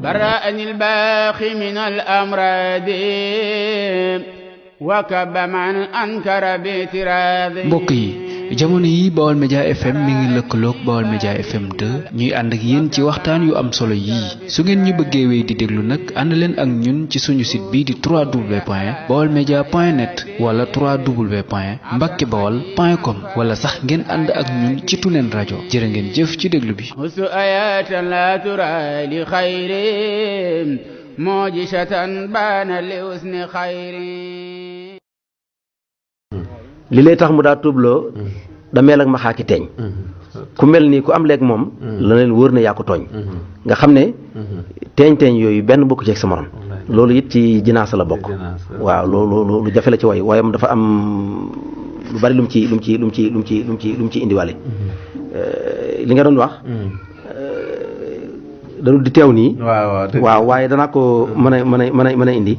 برأني الباقي من الأمراض وكب من أنكر باعتراضي. mbokk yi jamono yi Baol Média FM mi ngi lëkkaloog Baol Média FM 2 ñuy ànd ak yéen ci waxtaan yu am solo yii su ngeen ñu bëggee wéy di déglu nag ànd leen ak ñun ci suñu site bii di www.baolmedia.net wala www.mbackebaol.com wala sax ngeen ànd ak ñun ci Tulen rajo. jërë ngeen jëf ci déglu bi. husu ayatan la tura li xayri mujisatan baana li usni xayri. li lay tax mu daa tuubloo da mel ak ma xaaki teeñ ku mel nii ku am leeg moom la leen wóor na yaa ko tooñ nga xam ne teeñ yooyu benn bokk ci ak sa morom loolu it ci jinaasa la bokk waaw loolu lu jafe la ci way waaye dafa am lu bari lu mu ci indiwaale li nga doon wax dañu di teew nii waaw waaye danaa ko mën a indi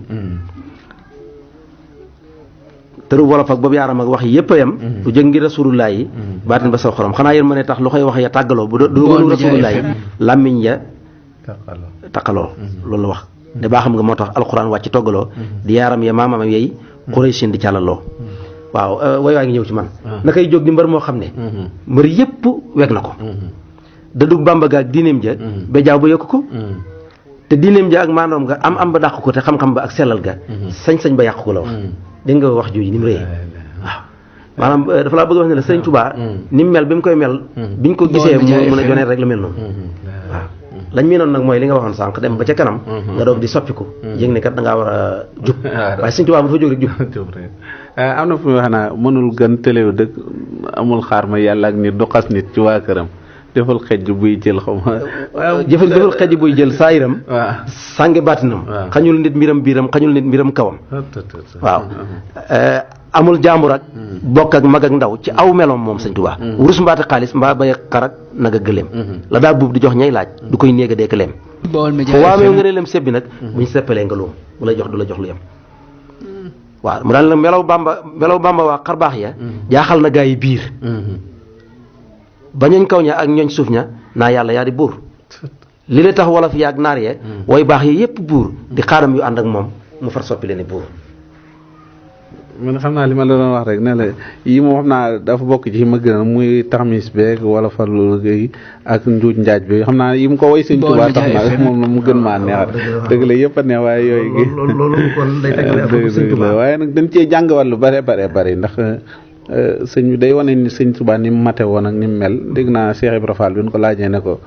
tëru wolof ak boobu yaaram ak wax yëpp a yem du jëg ngir rasulullah yi baatin ba saw xorom xanaa yéen ma ne tax lu koy wax ya tàggaloo bu doonu rasulullah yi làmmiñ ya taqaloo loolu la wax ne baa xam nga moo tax alxuraan wàcc toggaloo di yaaram ya maamam yey Quraysin di càllaloo waaw way waa ngi ñëw ci man na koy jóg di mbër moo xam ne mbër yëpp weg na ko dadug Bàmba ga ak diineem ja ba jaaw ba yokk ko te diineem ja ak maandoom ga am ba dàq ko te xam-xam ba ak sellal ga sañ-sañ ba yàq ko la wax dégg nga wax jooju ni mu rëyee waaw maanaam dafa laa bëgg wax ne la Sëriñ Tuubaa ni mu mel bi mu koy mel biñ ko gisee mu mën a jonee rek la mel noonu waaw lañ mi noonu nag mooy li nga waxoon sànq dem ba ca kanam nga doog di soppiku yëg ne kat da ngaa war a jub waaye Sëriñ Tuubaa bu dafa jóg rek jub am na fu muy wax naa mënul gën téléw dëkk amul xaar ma yàlla ak nit du xas nit ci waa këram defal xejj buy jël xaw ma defal xejj buy jël saayiram sànge baatinam xañul nit mbiram biiram xañul nit mbiram kawam waaw amul jaambur ak bokk ak mag ak ndaw ci aw meloom moom Sëñ Tuubaa wurus mbaati xaalis mbaa bay xarak nag a gëléem la daa buub di jox ñay laaj du koy néeg a dee ka leem waamee nga ne lem sebbi nag buñ seppalee nga loom bu lay jox du la jox lu yem waaw mu daan la melaw Bàmba waa xarbaax ya jaaxal na gaa yi biir ba ñooñ kaw ña ak ñooñ suuf ña naa yàlla yaa di buur li la tax wolof yaag naar yee way baax yi yépp buur di xaadam yu ànd ak moom mu far soppi leen ni buur man xam naa li ma la doon wax rek ne la yi moom xam naa dafa bokk ci ma gën a muy taxamis beeg wala farlu gi ak njuuj njaaj bi xam naa yi mu ko way Sëñ Tuubaa tax na moom mu gën maa neexat dëgg la yëpp a neex waaye yooyu gi loolu kon day tegale Sëñ Tuubaa waaye nag dañ cee jàngwal lu bare ndax sëñ bi day wane ni Sëñ Tuubaa ni mu mate woon ak ni mu mel dégg naa Cheikh Ibra Fall bi ñu ko laajee ne ko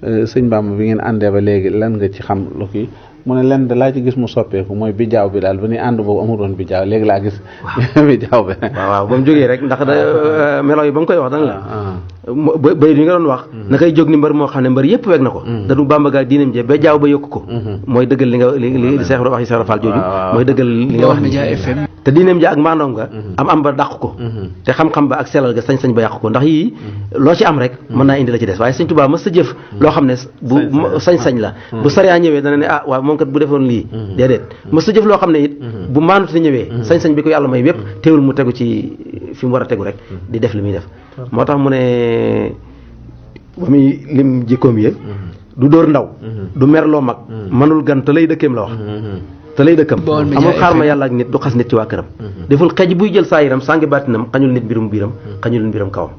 sëñ Bamba bi ngeen àndee ba léegi lan nga ci xam lu kii mu ne lenn de laa ci gis mu soppeeku mooy bi jaaw bi daal ba ni ànd boobu amuloon bi jaaw léegi laa gis bi jaaw bi waaw ba mu jógee rek ndax melo yi ba mu koy wax dana la bay yi nga doon wax na koy jóg ni mbër moo xam ne mbër yëpp weg na ko dadu Bàmba ga diinam je ba jaaw ba yokk ko mooy dëggal li nga li Cheikh wax yi Cheikh Fall jooju mooy dëggal li nga wax ni te diineem ja ak maandoom nga am ba dàq ko te xam-xam ba ak sellal ga sañ-sañ ba yàq ko ndax yii loo ci am rek mën naa indi la ci des waaye Sëñ Tuubaa mës sa jëf loo xam ne bu sañ-sañ la bu sariya ñëwee dana ne ah waaw moom kat bu defoon lii déedéet mës sa jëf loo xam ne it bu maanute ñëwee sañ-sañ bi ko yàlla may yépp teewul mu tegu ci fi mu war a tegu rek di def li muy def moo tax mu ne ba muy lim jikkoom yi du dóor ndaw du merloo mag mënul gan te lay dëkkeem la wax te lay dëkkam amul xaar ma yàlla ak nit du xas nit ci waa këram deful xej buy jël saayiram sàngi baatinam xañul nit mbirum biiram xañul mbiram kawam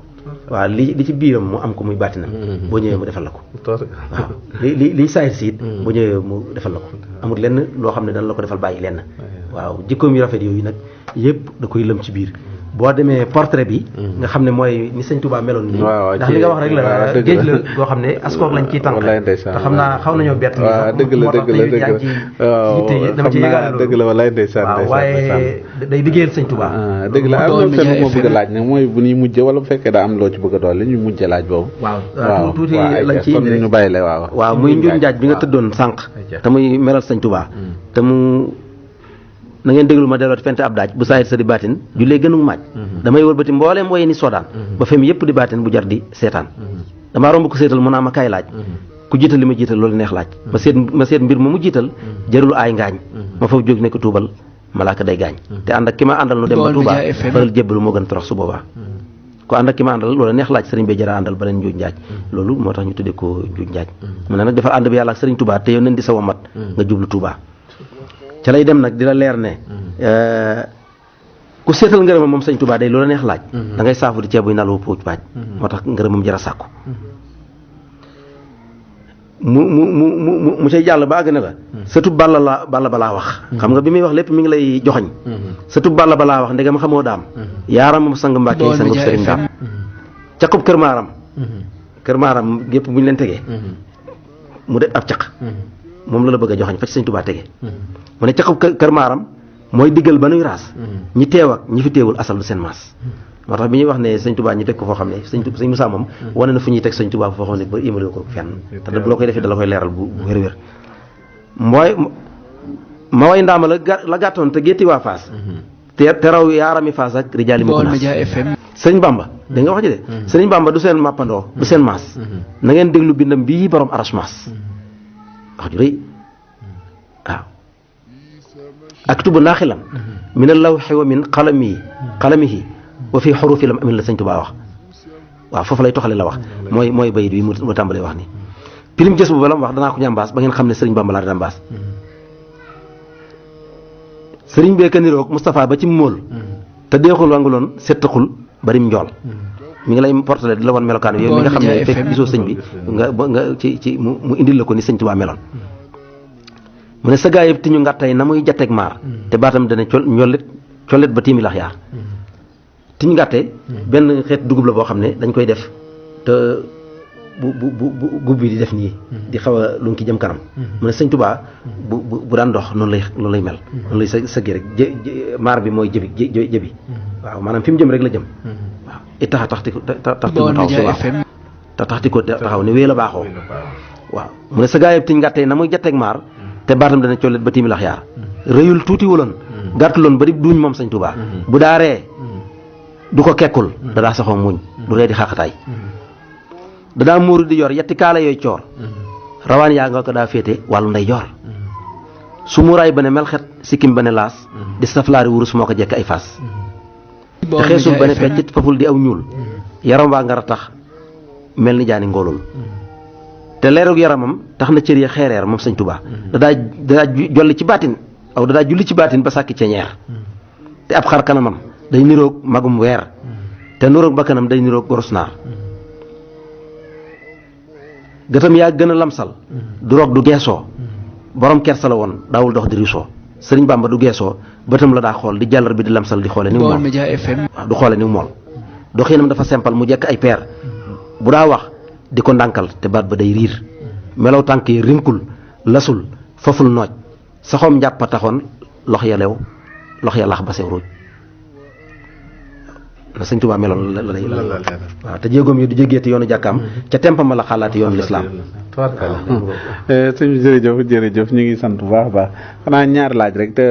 waaw li ci biiram mu am ko muy baatinam boo ñëwee mu defal la ko waaw li saayir si it boo ñëwee mu defal la ko amul lenn loo xam ne dana la ko defal bàyyi lenn waaw jikkoom yu rafet yooyu nag yëpp da koy lëm ci biir boo demee portrait bi nga xam ne mooy ni Sëñ Tuubaa meloon nii ndax li nga wax rek la géej la goo xam ne askook lañ ciy tànk te xam naa xaw nañoo bett ni dëgg la dëgg la walaay ndeysaan waaw waaye day liggéeyal Sëñ Tuubaa dëgg la am na fenn moo bëgg a laaj nag mooy bu ñuy mujjee wala bu fekkee daa am loo ci bëgg a doole ñu mujjee laaj boobu waaw tuuti lañ ci indi ñu bàyyi la waaw muy njuuj njaaj bi nga tëddoon sànq te muy melal Sëñ Tuubaa te mu na ngeen déglu ma dellooti fente ab daaj bu saayir sa di baatin jullee gënu maaj damay wëlbati mbooleem woye ni soodaan ba fem yëpp di baatin bu jar di seetaan damaa romb ko seetal mu naa ma kaay laaj ku jiital li ma jiital loolu neex laaj ma seet mbir ma mu jiital jarul aay ngaañ ma foofu jóg ne ko tuubal malaaka day gaañ te ànd ak ki ma àndal nu dem ba Tuubaa faral jébbalu moo gën torox su boobaa ko ànd ak ki ma àndal loola neex laaj sëriñ bee jara àndal ba leen njuuj njaaj loolu moo tax ñu tuddee ko njuuj njaaj mu ne nag defal ànd bi yàlla ak sëriñ Touba te yow nañ di sa wamat nga jublu Touba ca lay dem nag di la leer ne ku seetal ngërëmam moom sëriñ Touba day loola neex laaj da ngay saafu di ceebuy nal wu puuj paaj moo tax ngërëmam jara sàkku mu cay jàll ba àgg ne la sëtub balla balaa wax xam nga bi muy wax lépp mi ngi lay joxañ sëtub balla balaa wax ndegam xamoo daam yaaram moom sang Mbàkke yi sangub sëriñ daam caqub kër maaram gépp bu ñu leen tegee mu def ab caq moom la bëgg a joxañ fa ci sëñ Tuubaa tegee mu ne caqub kër maaram mooy diggal ba nuy raas ñi teew ak ñi fi teewul asal du seen maas moo tax bi ñuy wax ne sëñ Touba ñu teg ko foo xam ne sëñ Moussa moom wane na fu ñuy teg sëñ Touba foo xam ne ba yémale ko fenn te da loo koy defee da la koy leeral bu wér-wér mooy ma way ndaama la gàttoon te gétti waa Faas te raw yaarami Faas ak rijaali mu sëriñ Bamba da nga wax ji de sëriñ Bamba du seen màppandoo du seen maas na ngeen déglu bindam bii borom arash maas wax ju rëy waaw ak tubu naaxilan min al-lawhi wa min qalamihi wa fii xurufi lam amin la sëñ Tuubaa wax waaw foofu lay toxale la wax mooy bayit bi mu tàmbalee wax ni pilim gës bu ba la wax danaa ko ñambaas ba ngeen xam ne sëriñ Bamba laa di ñambaas sëriñ bee ka niroog Moustapha ba ci móol te deexul wanguloon settaxul barim njool mi ngi lay portale di la wan melokaan yow mi nga xam ne fekk gisoo sëñ bi nga ci mu indil la ko ni sëñ Tuubaa meloon mu ne sa gaa yëpp ti ñu ngàttay na muy jatteeg maar te baatam dana collet ba tiimi lax yaar tiñ ngàtte benn xeet dugub la boo xam ne dañ koy def te bu gub bi di def nii di xaw a lu ngi jëm kanam mu ne sëñ Tuubaa bu daan dox noonu lay mel noonu lay sëggi rek maar bi mooy jëbi waaw maanaam fi mu jëm rek la jëm waaw it taxti ko taxaw si waaw te taxti ko taxaw ne wée la baaxoo waaw mu ne sa gaa yëpp tiñ ngàtte na muy jatteeg maar te baatam dana collet ba tiimi lax yaar rëyul tuuti wuloon gàttuloon ba di duuñ moom sëñ Tuubaa bu daaree du ko kekkul dadaa saxoo muñ du ree di xaqataay dadaa muuru di yor yetti kaala yooyu coor rawaan yaa nga ko daa féete wàllu nday joor su muraay ba ne melxet sikkim ba ne laas di saflaari wurus moo ko jekk ay faas te xeesul ba ne feccit faful di aw ñuul yaram waa nga tax mel ni jaani ngoolul te leerug yaramam tax na cër ya xeereer moom sëñ Tuubaa dadaa jolli ci baatin aw dadaa julli ci baatin ba sàkki ceeñeer te ab xar kanamam day niroog magum weer te niroog bakkanam day niroog goros naar gëtam yaa gën a lamsal du roog du geesoo borom kersa la woon daawul dox di riisoo sëriñ Bamba du geesoo bëtam la daa xool di jàllar bi di lamsal di xoole ni mu mool waaw du xoole ni mu mool doxinam dafa simple mu jekk ay peer bu daa wax di ko ndànkal te baat ba day riir melaw tànk yi rinkul lasul faful nooj saxoom njàppa taxoon lox ya lew lox ya lax ba sew ruuj la sëñ Tuubaa meloon la waaw te jéegoom yi du jéggeeti yoonu jàkkaam ca tempama la xalaati yoonu lislaam sëñ bi jërëjëf ñu ngi sant bu baax a baax xanaa ñaar laaj rek te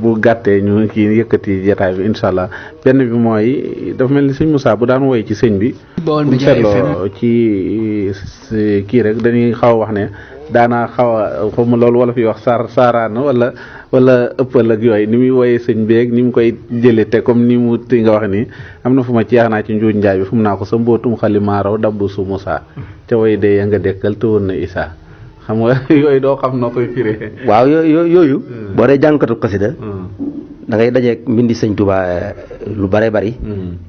bu gàttee ñu kii yëkkati jataay bi incha allah benn bi mooy dafa mel ni sëñ Moussa bu daan woy ci sëñ bi bu seetloo ci kii rek dañuy xaw a wax ne daanaa xaw a xaw ma loolu wala fi wax saaraana wala ëppal ak yooyu ni muy woyee sëñ beeg ni mu koy jëlee te comme ni mu ti nga wax nii am na fu ma ci yax naa ci njuuj njaay bi fu mu naa ko sa mbootum xalimaaraw dabbu su Moussa ca woy de ya nga dekkal te woon na Issa xam nga yooyu doo xam noo koy firee. waaw yooyu boo dee jàngkatu xasida da ngay dajeeg mbindi sëñ Tuubaa lu bare bari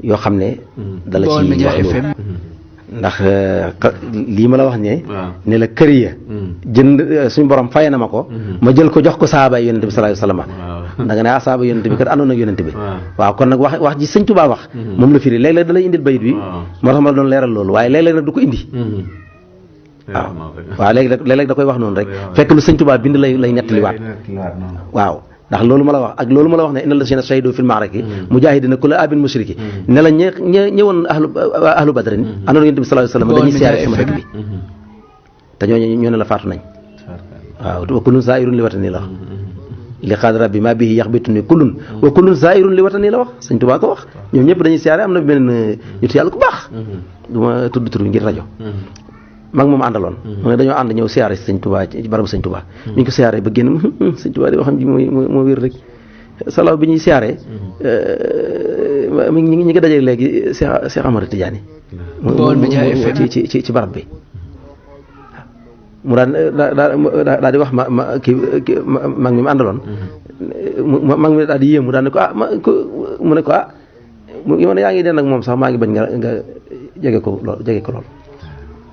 yoo xam ne dala ci wax ndax lii ma la wax ne la kër ya jënd suñu borom fay na ma ko ma jël ko jox ko saaba yonent bi sallallahu alayhi wasallam da nga ne saaba yonent bi kat àndoon ak yonent bi waaw kon nag wax ji sëñ Tuubaa wax moom la firi léeg-léeg da lay indil bayit bi moo tax ma la doon leeral loolu waaye léeg-léeg nag du ko indi waaw léeg-léeg da koy wax noonu rek fekk lu sëñ Tuubaa bind lay nettaliwaat waaw ndax loolu ma la wax ak loolu ma la wax ne inna llazina shahidu fil ma'raki mujahidina kulla abin mushriki ne la ñëwoon ahlu badrin àndoon yonent bi sallallahu alayhi wasallam dañuy siyaare sama dëkk bi te ñoo ne la faatu nañ waaw wa kullun zairun li watani la wax li qaad rabbi ma bihi yaxbituni kullun wa kullun zairun li watani la wax sëñ Tuubaa ko wax ñoom ñëpp dañuy siyaare am na benn nit yàlla ku baax du ma tudd tur ngir rajo mag moom àndaloon mu ne dañoo ànd ñëw siyaare si sëñ Tuubaa ci barabu sëñ Tuubaa ñu ko siyaare ba génn sëñ Tuubaa di waxam ji moo wér rek salaw bi ñuy siyaaree ñi ngi daje léegi Cheikh Amar Tidiane Baol Média FM ci barab bi mu daal di wax mag mi ma àndaloon mag mi daal di yéemu daal ne ko mu ne ko yow yaa ngi den nag moom sax maa ngi bañ nga jege ko lool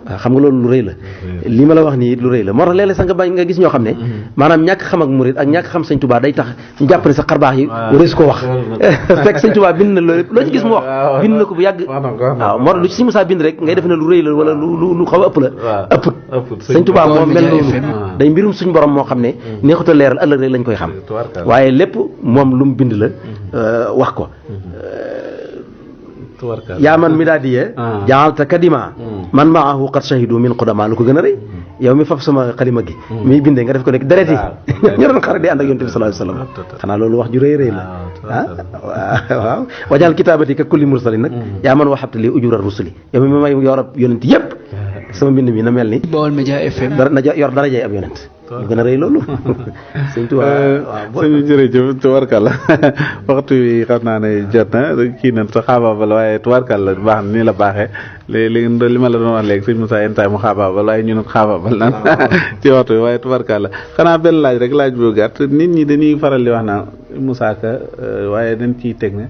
waaw xam nga loolu lu rëy la li ma la wax nii lu rëy la moo tax léeg-léeg sax nga bañ nga gis ñoo xam ne maanaam ñàkk xam ak murid ak ñàkk xam sëñ Tuubaa day tax ñu jàpp ne sa xarbaax yi warees ko wax fekk sëñ Tuubaa bind na loolu loo ci gis mu wax bind na ko bu yàgg waaw moo tax lu ci si Musaa bind rek ngay def ne lu rëy la wala lu xaw a ëpp la ëpput sëñ Tuubaa moo mel noonu day mbirum suñ borom moo xam ne neexut a leeral ëllëg rek lañ koy xam waaye lépp moom lu mu bind la wax ko yaa man mi daa diyee jaalta kadima man maahu qad shahidu min qudama lu ko gën a rëy yow mi fab sama xalima gi miy bindee nga def ko nekk deret yi ñu doon xare di ànd ak yonent bi sallallahu alayhi wasallam xanaa loolu wax ju rëy la waaw wajaal kitaabati ka kulli mursalin nag yaa man waxabta li ujura rusuli yow mi may yorab yonent yëpp sama mbind mi na mel ni Baol Média FM na yor darajay ab yonent lu gën a rëy loolu sëñ Tuubaa sëñ jërëjëf tubarkalla waxtu wi xam naa ne jot na kii nañ sa xaabaabal waaye tubarkalla baax na nii la baaxee léegi li ma la doon wax léegi sëñ Moussa yenn taay mu xaabaabal waaye ñu ne xaabaabal nan ci waxtu wi waaye tubarkalla xanaa benn laaj rek laaj bu gàtt nit ñi dañuy faral di wax naan Moussa Ka waaye dañ ciy teg ne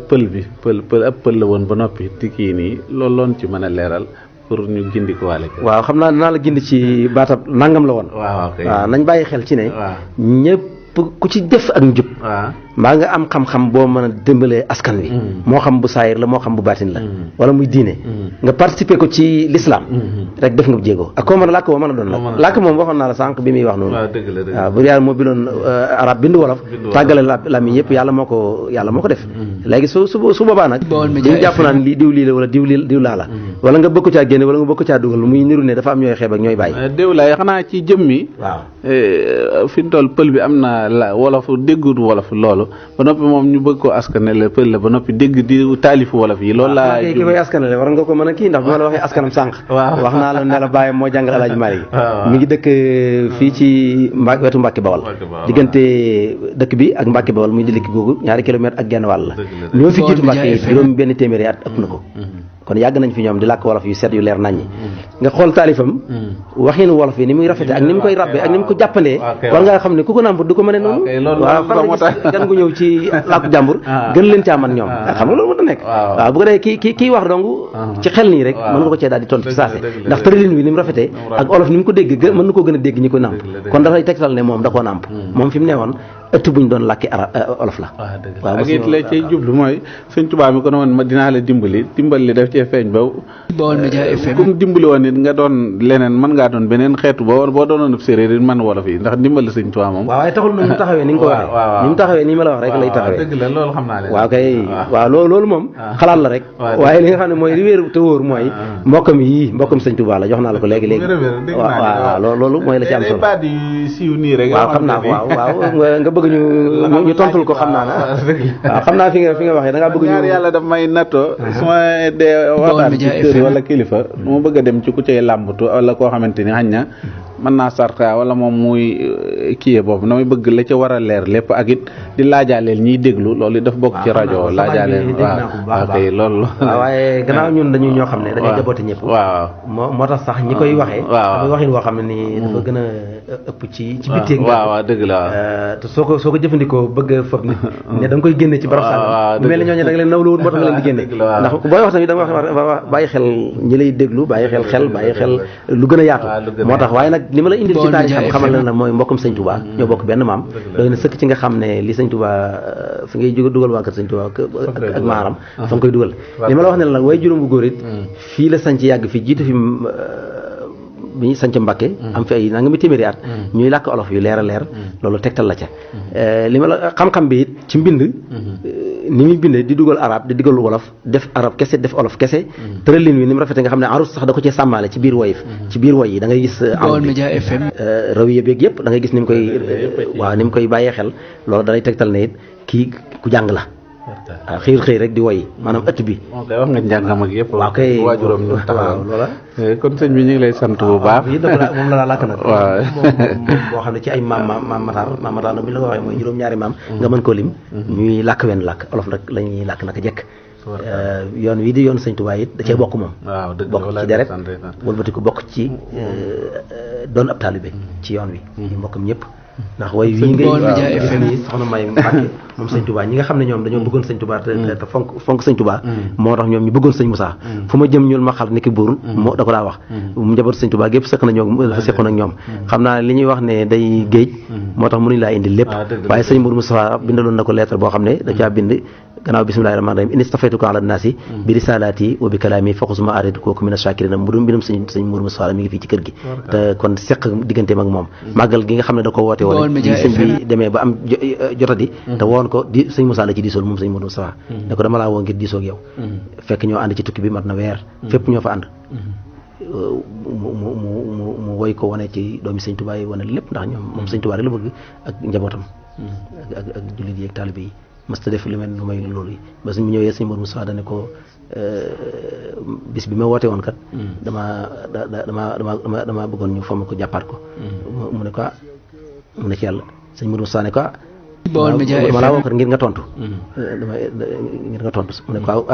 pël ab pël la woon ba noppi ti kii nii loolu loon ci mën a leeral pour ñu gindi ko waale ko. waaw xam naa dinaa la gindi ci baatab nangam la woon. waaw nañ bàyyi xel ci ne. ñëpp ku ci def ak njub. mbaa nga am xam-xam boo mën a dimbalee askan wi. moo xam bu saayir la moo xam bu baatin la. wala muy diine. nga participer ko ci l'islam. rek def nga jéego ak koo mën a làkk boo mën a doon nag. làkk moom waxoon naa la sànq bi muy wax noonu. waaw dëgg la waaw bu yàlla moo bindoon arab bindu wolof. tàggale la mi yëpp yàlla moo ko def. léegi su boobaa nag. dañu jàpp naan lii diw lii la wala diw laa la. wala nga bëgg caa génne wala nga bëgg caa dugal muy niru ne dafa am ñooy xeeb ak ñooy bàyyi. déw laay xanaa ci jëm mi. waaw fi mu toll pël bi am na wolof déggut wolof loolu ba noppi moom ñu bëgg koo askanale pël la ba noppi dégg di taalifu wolof yi loolu laa ki koy askanale war nga ko mën a kii ndax bi ma la waxee askanam sànq wax naa la ne la bàyyi moo jàngal Alaaji Maalik mi ngi dëkk fii ci wetu Mbàkke Bawol diggante dëkk bi ak Mbàkke Bawol muy jëlikki googu 2 kilomètres ak genn wàll la ñoo fi jiitu Mbàkke yi juróom benn téeméeri at ëpp na ko kon yàgg nañ fi ñoom di làkk wolof yu set yu leer naññi nga xool taalifam waxin wolof yi ni muy rafete ak ni mu koy rabbe ak ni mu ko jàppalee war nga xam ne ku ko nàmp du ko mëne noonu waaw gan gu ñëw ci làkku jàmbur gën leen caa man ñoom xam nga loolu mën na nekk waaw bu ko defee kii wax dong ci xel nii rek mën nga ko cee daal di tontu ci saase ndax tëralin wi ni mu rafetee ak olof ni mu ko dégg mën na koo gën a dégg ñi ko nàmp kon dafay tegtal ne moom da koo nàmp moom fi mu ne woon ëtt buñ doon làkki olof la waaw ak it la cay jublu mooy sëñ Tuubaa mi ko ne woon ma dinaa la dimbali li def cee feeñ ba Baol Média FM comme dimbali woon nit nga doon leneen mën ngaa doon beneen xeetu boo doonoon ab séeréer it man wolof yi ndax dimbali sëñ Tuubaa moom waaw waaye taxul na mu taxawee ni nga ko waxee ni mu taxawee nii ma la wax rek lay taxawee dëgg la loolu xam naa leen waaw kay waaw loolu moom xalaat la rek waaye li nga xam ne mooy li wéeru te wóor mooy mbokkam sëñ Tuubaa la jox naa la ko léegi waaw loolu mooy la ci am solo waaw xam naa ko waaw nga bëgg ñu tontul ko xam naa na waaw xam naa fi nga waxee da ngaa bëgg ñu yàlla daf may nattoo su ma dee waxtaan ci kër wala kilifa du ma bëgg a dem ci ku cay làmbatu wala koo xamante ni xañ na mën naa sarta wala moom muy kii boobu damay bëgg la ca war a leer lépp ak it di laajaaleel ñiy déglu loolu daf bokk ci rajo laajaaleel waaw kay loolu waaw waaye gannaaw ñun dañuy ñoo xam ne dañuy jaboote ñëpp waaw moo tax sax ñi koy waxee dafay waxin woo xam ne nii dafa gën a ëpp ci bitteeg waaw dëgg la te soo ko jëfandikoo bëgg fab nit ne da nga koy génne ci barab sàngam bu mel ne ñooñu da nga leen nawlawul moo tax nga leen di génne ndax booy wax tamit da nga wax bàyyi xel ñi lay déglu bàyyi xel lu gën a yaatu moo tax waaye nag li ma la indil ci taarix xamal na mooy mbokkum sëñ Touba ñoo bokk benn maam doy na sëkk ci nga xam ne li sëñ Touba fi ngay dugal waa kër sëñ Touba ak maaram fa nga koy dugal li ma la wax ne la nag way juróom bu góor it fii la sañ ci yàgg fi jiitu fi bi ñu sanc Mbàkke am fi ay nanga mi téeméeri at ñuy làkk olof yu leer a leer loolu tegtal la ca li ma la xam-xam bi it ci mbind ni muy bindee di dugal arab di dugal wolof def arab kese def olof kese tëralin wi ni mu rafetee nga xam ne arus sax da ko cee sàmmaale ci biir woy yi da ngay gis Baol Média FM raw yëpp yëpp da ngay gis ni mu koy bàyyee xel loolu danay tegtal ne it kii ku jàng la waaw xiir xëy rek di woy maanaam ëtt bi. ok wax nga njàngam ak yëpp. waaw kay waajuram ñu taxaw loola. kon sëñ bi ñu ngi lay sant bu baax. moom la làkk nag. waaw moom boo xam ne ci ay maam Matar nag bi la ko waxee mooy juróom-ñaari maam. nga mën koo lim. ñuy làkk wenn làkk olof nag la ñuy làkk naka jekk. yoon wi di yoon sëñ Tuubaa it da cee bokk moom. waaw dëgg bokk ci deret wëlbati ko bokk ci doon ab taalibe ci yoon wi. ñu mbokkam ñëpp. ndax way wii ngay soxna May Mbàkke moom sëñ Touba ñi nga xam ne ñoom dañoo bëggoon sëñ Touba te fonk sëñ Touba moo tax ñoom ñu bëggoon sëñ Moussa fu ma jëm ñul ma xal ni ki buur moo da ko daa wax njabootu sëñ Touba gépp seq na seqoon ak ñoom xam naa li ñuy wax ne day géej moo tax mënuñu laa indi lépp waaye sëñ Mourou Moustapha bindaloon na ko lettre boo xam ne da caa bind gannaaw bismillahi rahmaani rahim inni stafaytuka ala naasi bi risalaati wa bi kalaami faqusuma aridu kooku mina shakirina mu du mbirum sëñ Mourou Moustapha mi ngi fii ci kër gi te kon seq digganteem ak moom màggal gi nga xam ne da ko woote woon bi sëñ bi demee ba am jotadi te woon ko di sëñ Moussa la ci diisool moom sëñ Mourou Moustapha ne ko dama laa woo ngir diisoo ak yow fekk ñoo ànd ci tukki bi mat na weer fépp ñoo fa ànd mu woy ko wane ci doomi sëñ Touba yi wane lépp ndax ñoom moom sëñ Touba rek la bëgg ak njabootam ak jullit yi ak taalibe yi mësta def lu mel lu may loolu yi ba suñ mu ñëwee sëñ Mourou Moustapha dane ko bis bi ma woote woon kat dama bëggoon ñu fomm ko jàppaat ko mu ne ko mu ne ci yàlla sëñ Mourou Moustapha ne ko ma laa woo kat ngir nga tontu ngir nga tontu mu ne ko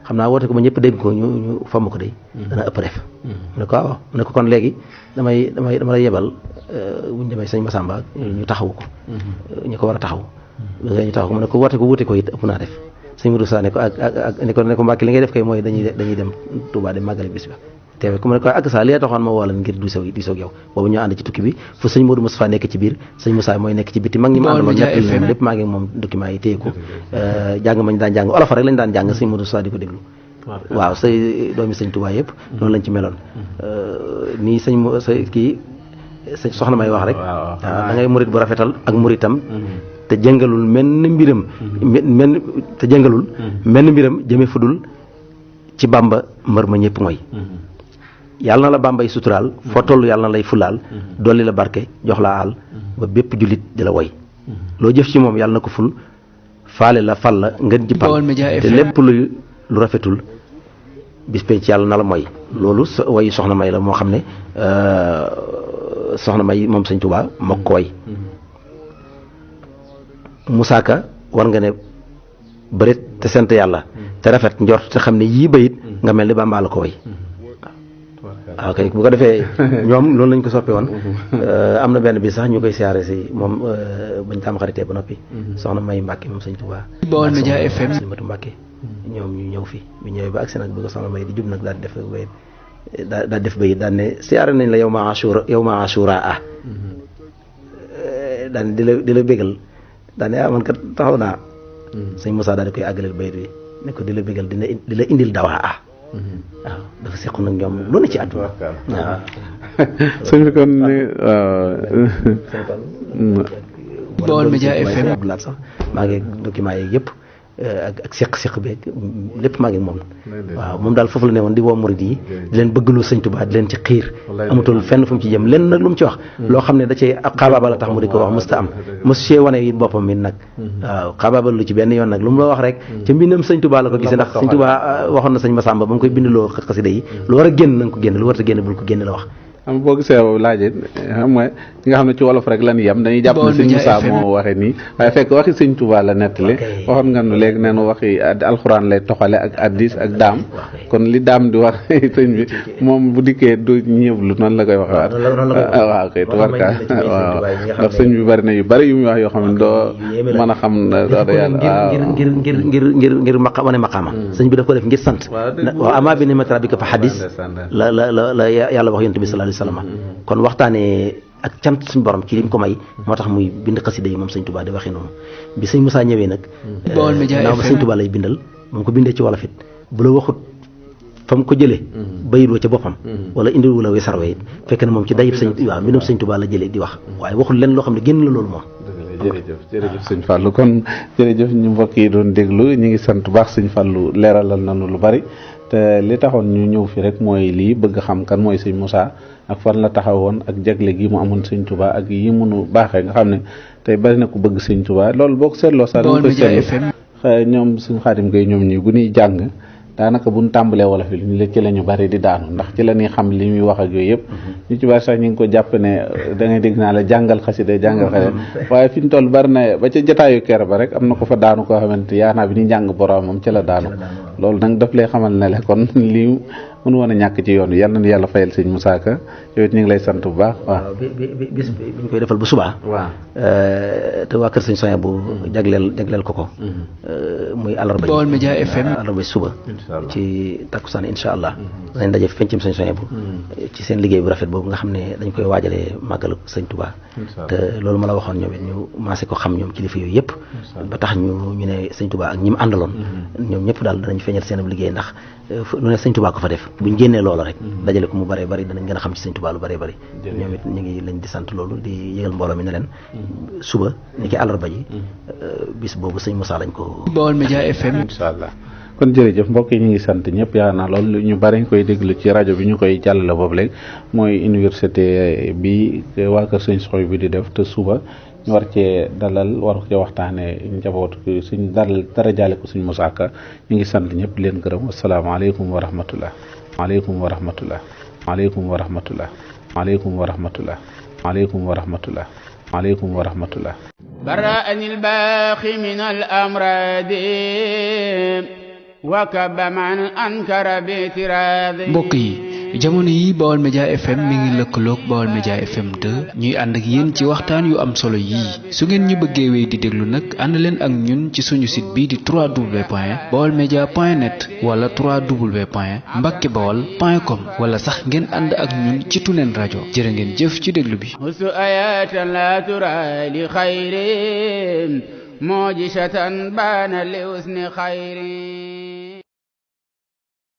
xam naa woote ko ba ñëpp dégg ko ñu fomm ko day dana ëpp def mu ne ko waaw mu ne ko kon léegi dama lay yebal buñ demee sëñ Massamba ñu taxawu ko ñu ko war a taxaw ñu taxaw ko mu ne ko woote ko it ëpp naa def sëñ Mourou Moustapha ne ko ak ne ko Mbàkke li ngay def kay mooy dañuy dem Touba dem màggale bis ba teewe ku mu ne ko ak sa li taxoon ma woolan ngir diisoo ak yow boobu ñoo ànd ci tukki bi fu sëñ Mourou Moustapha nekk ci biir sëñ Moussa mooy nekk ci biti mag ñi ma àndaloon ñett yi lépp maa ngi moom document yi téye ko jàng mañ daan jàng olof rek lañ daan jàng sëñ Mourou Moustapha di ko déglu waaw say doomi sëñ Touba yëpp noonu lañ ci meloon nii sëñ soxna may wax rek waaw da ngay murit bu rafetal ak muritam te jëngalul menn mbiram jëme fudul ci Bàmba mbër ma ñëpp mooy yàlla na la Bàmbay suturaal foo toll yàlla na lay fulaal dolli la barke jox la àll ba bépp jullit di la woy loo jëf ci moom yàlla na ko ful faale la fal la ngeen jippal te lépp lu rafetul bis penc yàlla na la mooy loolu way soxna may la moo xam ne soxna may moom sëñ Touba moo ko way Moussa Ka war nga ne bërit te sant yàlla te rafet njort te xam ne yii bayit nga mel ni Bàmba la ko way waaw kay bu ko defee ñoom loolu lañ ko soppe woon am na benn bi sax ñu koy siyaare si moom bañ tam xaritee ba noppi soxna May Mbàkke moom sëñ Touba Baol Média FM Matu Mbàkke ñoom ñu ñëw fi bu ñëwee ba agsi nag bëgg soxna May di jub nag daal def bayit daal ne siyaare nañ la yow ma ashura daan di la bégal daane man kat taxaw naa sëñ Moussa daal di koy àggaleel bayit bi ne ko di la bégal di la indil dawaa waaw dafa seqoon nag ñoom lu ne ci àdduna waaw sëñ bi kon Baol Média FM Abdoulaye sax maa ngi document yeeg yëpp ak seq beeg lépp maa ngi moom waaw moom daal foofu la ne woon di woo murid yi di leen bëggloo sëñ Tuubaa di leen ci xiir amatul fenn fu mu ci jëm lenn nag lu mu ci wax loo xam ne da cee ab xaabaabal la tax mu di ko wax mësta am mos cee wane it boppam mi nag waaw xaabaabal lu ci benn yoon nag lu mu la wax rek ca mbindam sëñ Tuubaa la ko gisee ndax sëñ Tuubaa waxoon na sëñ Massamba ba mu koy bindloo xasida yi lu war a génn na nga ko génn lu war a génn bul ko génn la wax xam boo gisee laajee xam nga ñi nga xam ne ci wolof rek lan yem dañuy jàpp ne sëñ Moussa moo waxee nii waaye fekk waxi sëñ Touba la nettali waxoon nga nu léegi nee na waxi alxuraan lay toxale ak addis ak daam kon li daam di wax sëñ bi moom bu dikkee du ñëwlu noonu la koy waxewaat waaw kay tubarka waaw ndax sëñ bi bari na yu bari yu muy wax yoo xam ne doo mën a xam dooda yàlla ngir wane maqaama sëñ bi daf ko def ngir sant waaw amaa bi ni'mati rabbika fa hadis la yàlla wax yonent bi sallallahu alayhi wasallam kon waxtaanee ak cant suñu borom ci lim ko may moo tax muy bind xasida yi moom sëñ Touba di waxee noonu bi sëñ Moussa ñëwee nag naaw ba sëñ Touba lay bindal moom ko bindee ci wolof it bu la waxut fa mu ko jëlee bayit wa ca boppam wala indi wala wesar wa it fekk na moom ci dayib sëñ waaw mbindum sëñ Touba la jëlee di wax waaye waxul leen loo xam ne génn la loolu moom jërëjëf sëñ Fallou kon jërëjëf ñu mbokk yi doon déglu ñu ngi sant baax sëñ Fallou leeralal nañu lu bari te li taxoon ñu ñëw fi rek mooy lii bëgg xam kan mooy sëñ Moussa ak fan la taxawoon ak jagle gi mu amoon sëñ Touba ak yi mënu baaxee nga xam ne tey bari na ku bëgg sëñ Touba loolu boo ko seetloo sax danga koy seetlu ñoom suñu Xaadim Gay ñoom ñi bu ñuy jàng daanaka bu ñu tàmbalee wolof yi ñu ci la ñu bari di daanu ndax ci la ñuy xam li muy wax ak yooyu yëpp ñu ci bari sax ñu ngi ko jàpp ne da ngay dégg naa la jàngal xasida waaye fi ñu toll bari na ba ca jotaayu kër ba rek am na ko fa daanu koo xamante yaanaa bi ñu jàng boromam ci la daanu loolu nag daf lay xamal ne la kon lii mënu woon a ñàkk ci yoon wi yal na yàlla fayal sëñ Moussa Ka yow it ñu ngi lay sant bu baax. waaw bis bi ñu koy defal bu subaa. waaw te waa kër sëñ Sonia bu jagleel ko. muy àllarba Baol Média FM àllarba suba. ci takkusaan incha allah. danañ daje fencum sëñ Sonia bu. ci seen liggéey bu rafet boobu nga xam ne dañ koy waajalee màggalu sëñ Touba. te loolu ma la waxoon ñoom it ñu maase ko xam ñoom kilifa yooyu yëpp. ba tax ñu ne sëñ Touba ak ñi mu àndaloon. ñoom ñëpp daal danañ feeñal seen liggéey ndax lu ne sëñ Touba ko fa def. buñ génnee loola rek dajale ko mu bëree bëri danañ gën a xam ci sëñ Touba lu bëree bëri ñoom it ñu ngi lañ di sant loolu di yëgal mbooloo mi ne leen suba ni ki àllarba ji bis boobu sëñ Moussa lañ ko Baol Média FM incha allah kon jërëjëf mbokk yi ñu ngi sant ñëpp yaa naa loolu ñu bari ñu koy déglu ci rajo bi ñu koy jàllale boobu léegi mooy université bi waa kër sëñ Soxoy bi di def te suba ñu war cee dalal war cee waxtaane njaboot suñ dalal dara jaale ko suñ Moussa Ka ñu ngi sant ñëpp leen gërëm asalaamaaleykum wa rahmatullah maaleykum wa rahmatullah maaleykum wa rahmatullah maaleykum wa rahmatullah maaleykum wa rahmatullah maaleykum wa rahmatullah برأني الباقي من الأمراض وكب من أنكر باعتراض mbokk yi jamono yi Baol Média FM mi ngi lëkkaloog Baol Média FM 2 ñuy ànd ak yéen ci waxtaan yu am solo yii su ngeen ñu bëggee wéy di déglu nag ànd leen ak ñun ci suñu site bii di www.baolmedia.net wala www.mbackebaol.com wala sax ngeen ànd ak ñun ci Tulen rajo jërë ngeen jëf ci déglu bi هس آيات لا ترى لخير معجزة بان لحسن خير